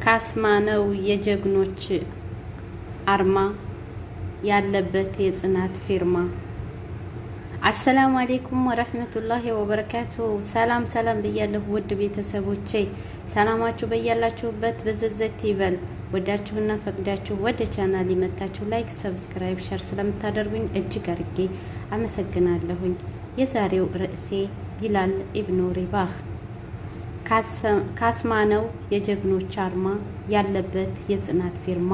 ካስማ ነው የጀግኖች አርማ፣ ያለበት የጽናት ፊርማ። السلام عليكم ورحمة الله وبركاته። ሰላም ሰላም ብያለሁ ውድ ቤተሰቦቼ፣ ሰላማችሁ በያላችሁበት ብዝት ይበል። ወዳችሁና ፈቅዳችሁ ወደ ቻናል የመጣችሁ like፣ subscribe፣ share ስለምታደርጉኝ እጅግ አርጌ አመሰግናለሁኝ። የዛሬው ርዕሴ ቢላል ኢብኑ ሪባህ። ካስማ ነው የጀግኖች አርማ፣ ያለበት የጽናት ፊርማ፣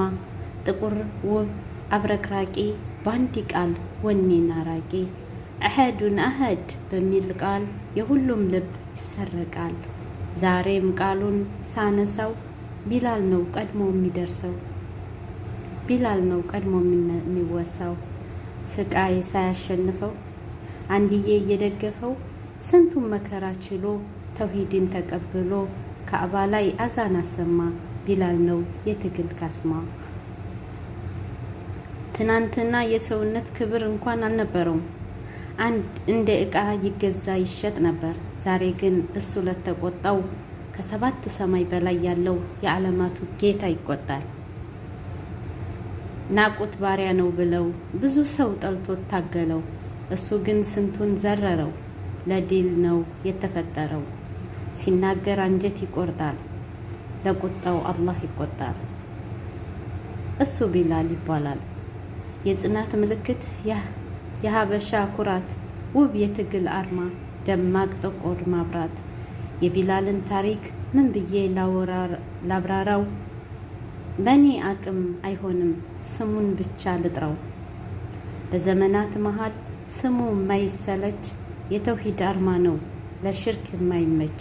ጥቁር ውብ አብረቅራቂ፣ በአንድ ቃል ወኔና ራቂ፣ أحد أحد በሚል ቃል የሁሉም ልብ ይሰረቃል። ዛሬም ቃሉን ሳነሳው ቢላል ነው ቀድሞ የሚደርሰው፣ ቢላል ነው ቀድሞ የሚወሳው። ስቃይ ሳያሸንፈው አንድዬ እየደገፈው ስንቱን መከራ ችሎ ተውሂድን ተቀብሎ ካዕባ ላይ አዛን አሰማ። ቢላል ነው የትግል ካስማ። ትናንትና የሰውነት ክብር እንኳን አልነበረውም። አንድ እንደ ዕቃ ይገዛ ይሸጥ ነበር። ዛሬ ግን እሱ ለተቆጣው ከሰባት ሰማይ በላይ ያለው የዓለማቱ ጌታ ይቆጣል። ናቁት ባሪያ ነው ብለው ብዙ ሰው ጠልቶት ታገለው። እሱ ግን ስንቱን ዘረረው። ለድል ነው የተፈጠረው። ሲናገር አንጀት ይቆርጣል። ለቁጣው አላህ ይቆጣል። እሱ ቢላል ይባላል። የጽናት ምልክት፣ የሀበሻ ኩራት፣ ውብ የትግል አርማ፣ ደማቅ ጥቁር ማብራት። የቢላልን ታሪክ ምን ብዬ ላብራራው? በእኔ አቅም አይሆንም፣ ስሙን ብቻ ልጥራው። በዘመናት መሃል ስሙ የማይሰለች የተውሂድ አርማ ነው፣ ለሽርክ የማይመች።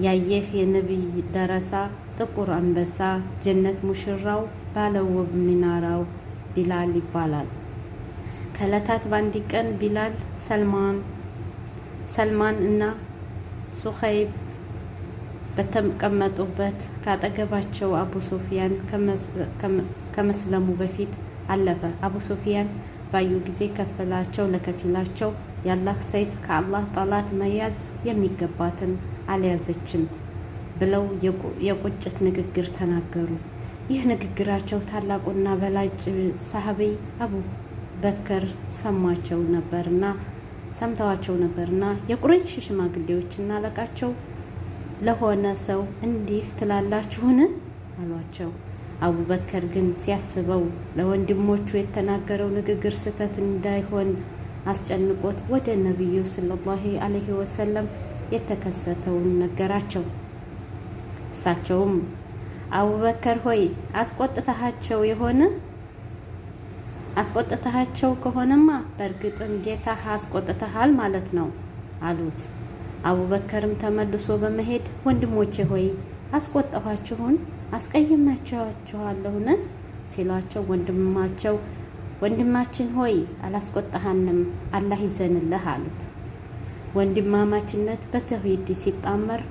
ያየህ የነቢይ ደረሳ፣ ጥቁር አንበሳ፣ ጀነት ሙሽራው፣ ባለውብ ሚናራው ቢላል ይባላል። ከእለታት በአንድ ቀን ቢላል፣ ሰልማን እና ሱኸይብ በተቀመጡበት ካጠገባቸው አቡ ሶፊያን ከመስለሙ በፊት አለፈ። አቡ ሶፊያን ባዩ ጊዜ ከፈላቸው ለከፊላቸው የአላህ ሰይፍ ከአላህ ጠላት መያዝ የሚገባትን አልያዘችም ብለው የቁጭት ንግግር ተናገሩ። ይህ ንግግራቸው ታላቁና በላጭ ሳህቢ አቡ በከር ሰማቸው ነበርና ሰምተዋቸው ነበርና የቁረይሽ ሽማግሌዎችና አለቃቸው ለሆነ ሰው እንዲህ ትላላችሁን? አሏቸው። አቡበከር ግን ሲያስበው ለወንድሞቹ የተናገረው ንግግር ስህተት እንዳይሆን አስጨንቆት ወደ ነቢዩ صلى الله عليه وسلم የተከሰተውን ነገራቸው። እሳቸውም አቡበከር ሆይ፣ አስቆጥተሃቸው የሆነ አስቆጥተሃቸው ከሆነማ በእርግጥም ጌታህ አስቆጥተሃል ማለት ነው አሉት። አቡበከርም ተመልሶ በመሄድ ወንድሞቼ ሆይ፣ አስቆጣኋችሁን? አስቀይማችኋለሁን? ሲሏቸው ወንድማቸው ወንድማችን ሆይ፣ አላስቆጣሃንም፣ አላህ ይዘንልህ አሉት። ወንድማማችነት በተውሂድ ሲጣመር፣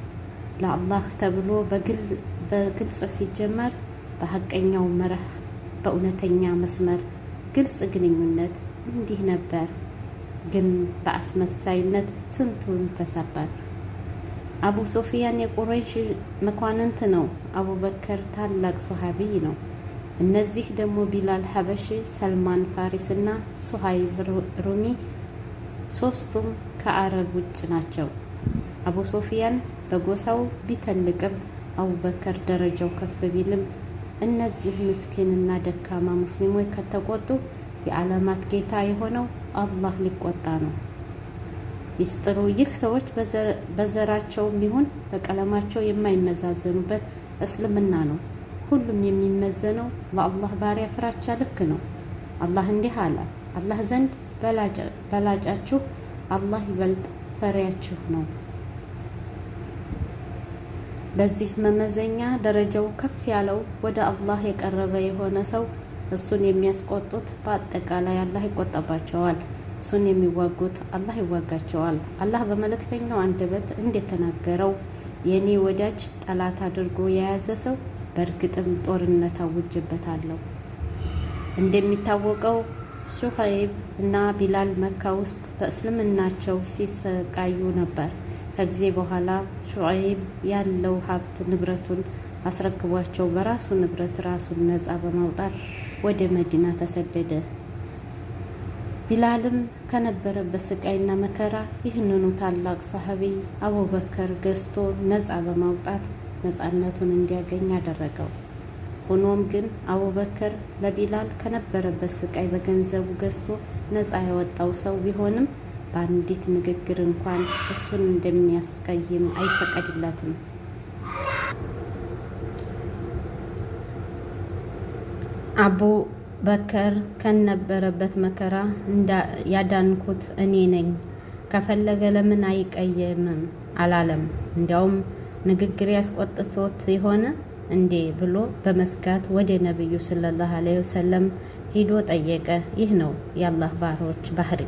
ለአላህ ተብሎ በግልጽ ሲጀመር፣ በሀቀኛው መርህ በእውነተኛ መስመር ግልጽ ግንኙነት እንዲህ ነበር። ግን በአስመሳይነት ስንቱን ተሰበር። አቡ ሶፊያን የቁረይሽ መኳንንት ነው። አቡበከር ታላቅ ሶሃቢይ ነው። እነዚህ ደግሞ ቢላል ሀበሺ፣ ሰልማን ፋሪስ እና ሱሀይብ ሩሚ ሶስቱም ከአረብ ውጭ ናቸው። አቡ ሶፊያን በጎሳው ቢተልቅም፣ አቡበከር ደረጃው ከፍ ቢልም እነዚህ ምስኪንና ደካማ ሙስሊሞች ከተቆጡ የዓለማት ጌታ የሆነው አላህ ሊቆጣ ነው። ሚስጥሩ ይህ ሰዎች በዘራቸውም ይሁን በቀለማቸው የማይመዛዘኑበት እስልምና ነው። ሁሉም የሚመዘነው ለአላህ ባሪያ ፍራቻ ልክ ነው። አላህ እንዲህ አለ፣ አላህ ዘንድ በላጫችሁ አላህ ይበልጥ ፈሪያችሁ ነው። በዚህ መመዘኛ ደረጃው ከፍ ያለው ወደ አላህ የቀረበ የሆነ ሰው እሱን የሚያስቆጡት በአጠቃላይ አላህ ይቆጣባቸዋል። እሱን የሚዋጉት አላህ ይዋጋቸዋል። አላህ በመልእክተኛው አንደበት እንደተናገረው የእኔ ወዳጅ ጠላት አድርጎ የያዘ ሰው በእርግጥም ጦርነት አውጅበታለሁ። እንደሚታወቀው ሱኸይብ እና ቢላል መካ ውስጥ በእስልምናቸው ሲሰቃዩ ነበር። ከጊዜ በኋላ ሹዐይብ ያለው ሀብት ንብረቱን አስረክቧቸው በራሱ ንብረት ራሱን ነፃ በማውጣት ወደ መዲና ተሰደደ። ቢላልም ከነበረበት ስቃይና መከራ ይህንኑ ታላቅ ሰሐቢይ አቡበከር ገዝቶ ነፃ በማውጣት ነፃነቱን እንዲያገኝ አደረገው። ሆኖም ግን አቡበከር ለቢላል ከነበረበት ስቃይ በገንዘቡ ገዝቶ ነፃ ያወጣው ሰው ቢሆንም በአንዲት ንግግር እንኳን እሱን እንደሚያስቀይም አይፈቀድለትም። አቡበከር ከነበረበት መከራ ያዳንኩት እኔ ነኝ፣ ከፈለገ ለምን አይቀየምም አላለም። እንዲያውም ንግግር ያስቆጥቶት የሆነ እንዴ ብሎ በመስጋት ወደ ነቢዩ ሰለላሁ ዐለይሂ ወሰለም ሂዶ ጠየቀ። ይህ ነው የአላህ ባሮች ባህሪ።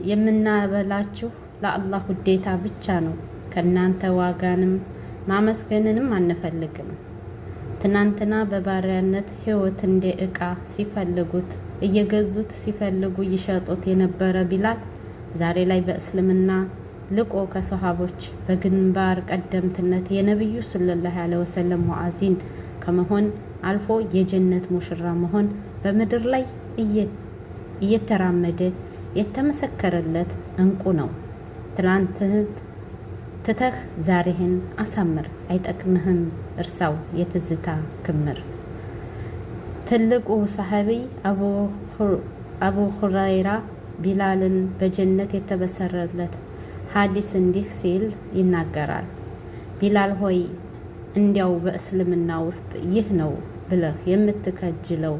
የምናበላችሁ ለአላህ ውዴታ ብቻ ነው። ከእናንተ ዋጋንም ማመስገንንም አንፈልግም። ትናንትና በባሪያነት ሕይወት እንደ ዕቃ ሲፈልጉት እየገዙት ሲፈልጉ ይሸጡት የነበረ ቢላል ዛሬ ላይ በእስልምና ልቆ ከሰሃቦች በግንባር ቀደምትነት የነቢዩ ሰለላሁ ዐለይሂ ወሰለም ሙዓዚን ከመሆን አልፎ የጀነት ሙሽራ መሆን በምድር ላይ እየተራመደ የተመሰከረለት እንቁ ነው። ትላንትህን ትተህ ዛሬህን አሳምር፣ አይጠቅምህም እርሳው የትዝታ ክምር። ትልቁ ሰሐቢይ አቡ ሁረይራ ቢላልን በጀነት የተበሰረለት ሐዲስ እንዲህ ሲል ይናገራል። ቢላል ሆይ፣ እንዲያው በእስልምና ውስጥ ይህ ነው ብለህ የምትከጅለው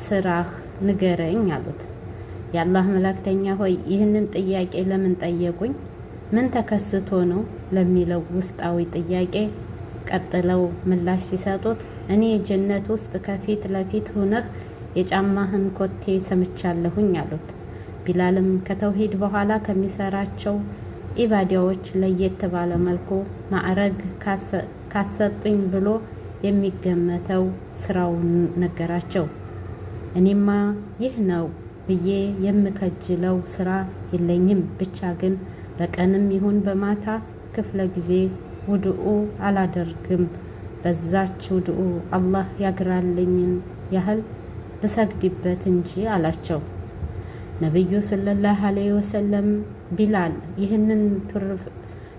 ስራህ ንገረኝ አሉት። የአላህ መላእክተኛ ሆይ፣ ይህንን ጥያቄ ለምን ጠየቁኝ? ምን ተከስቶ ነው ለሚለው ውስጣዊ ጥያቄ ቀጥለው ምላሽ ሲሰጡት፣ እኔ ጀነት ውስጥ ከፊት ለፊት ሁነህ የጫማህን ኮቴ ሰምቻለሁኝ አሉት። ቢላልም ከተውሂድ በኋላ ከሚሰራቸው ኢባዳዎች ለየት ባለ መልኩ ማዕረግ ካሰጡኝ ብሎ የሚገመተው ስራውን ነገራቸው። እኔማ ይህ ነው ብዬ የምከጅለው ስራ የለኝም፣ ብቻ ግን በቀንም ይሁን በማታ ክፍለ ጊዜ ውድኡ አላደርግም። በዛች ውድኡ አላህ ያግራልኝን ያህል ብሰግድበት እንጂ አላቸው። ነቢዩ ሰለላሁ ዐለይሂ ወሰለም ቢላል ይህንን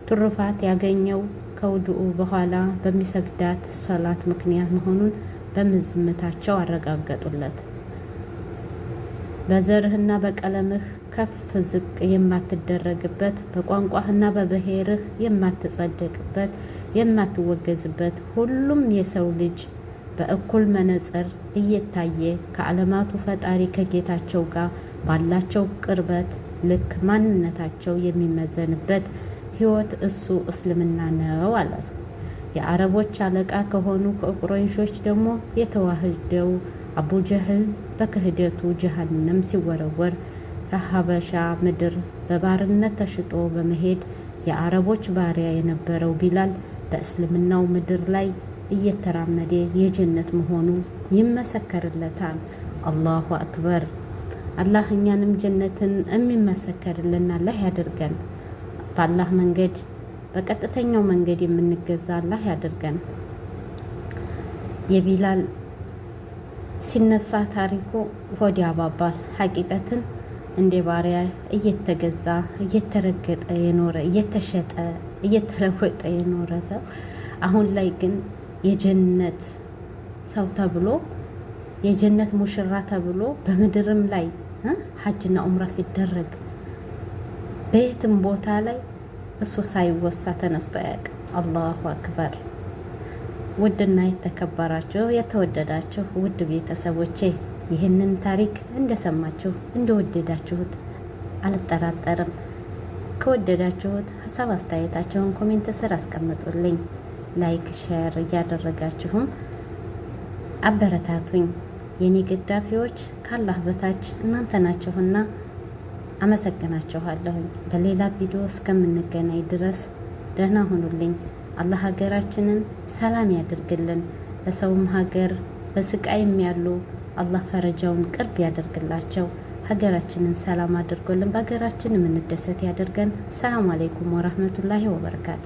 ትሩፋት ያገኘው ከውድኡ በኋላ በሚሰግዳት ሰላት ምክንያት መሆኑን በምዝምታቸው አረጋገጡለት። በዘርህና በቀለምህ ከፍ ዝቅ የማትደረግበት፣ በቋንቋህና በብሔርህ የማትጸደቅበት፣ የማትወገዝበት፣ ሁሉም የሰው ልጅ በእኩል መነጽር እየታየ ከዓለማቱ ፈጣሪ ከጌታቸው ጋር ባላቸው ቅርበት ልክ ማንነታቸው የሚመዘንበት ሕይወት እሱ እስልምና ነው አለ። የአረቦች አለቃ ከሆኑ ከቁረይሾች ደግሞ የተዋህደው አቡ ጀህል በክህደቱ ጀሃነም ሲወረወር ከሀበሻ ምድር በባርነት ተሽጦ በመሄድ የአረቦች ባሪያ የነበረው ቢላል በእስልምናው ምድር ላይ እየተራመደ የጀነት መሆኑ ይመሰከርለታል። አላሁ አክበር። አላህ እኛንም ጀነትን የሚመሰከርልን አላህ ያደርገን። በአላህ መንገድ በቀጥተኛው መንገድ የምንገዛ አላህ ያደርገን። የቢላል ሲነሳ ታሪኩ ሆድ ያባባል። ሀቂቀትን እንደ ባሪያ እየተገዛ እየተረገጠ የኖረ፣ እየተሸጠ እየተለወጠ የኖረ ሰው አሁን ላይ ግን የጀነት ሰው ተብሎ፣ የጀነት ሙሽራ ተብሎ በምድርም ላይ ሀጅና ኡምራ ሲደረግ በየትም ቦታ ላይ እሱ ሳይወሳ ተነስቶ አያውቅም። አላሁ አክበር። ውድና የተከበራችሁ የተወደዳችሁ ውድ ቤተሰቦቼ፣ ይህንን ታሪክ እንደሰማችሁ እንደወደዳችሁት አልጠራጠርም። ከወደዳችሁት ሀሳብ አስተያየታችሁን comment ስር አስቀምጡልኝ። Like፣ share እያደረጋችሁም አበረታቱኝ። የኔ ገዳፊዎች ካላህ በታች እናንተ ናችሁና አመሰግናችኋለሁኝ። በሌላ ቪዲዮ እስከምንገናኝ ድረስ ደህና ሁኑልኝ። አላህ ሀገራችንን ሰላም ያደርግልን። በሰውም ሀገር በስቃይም ያሉ አላህ ፈረጃውን ቅርብ ያደርግላቸው። ሀገራችንን ሰላም አድርጎልን በሀገራችን የምንደሰት ያደርገን። ሰላም አለይኩም ወራህመቱላሂ ወበረካቱ።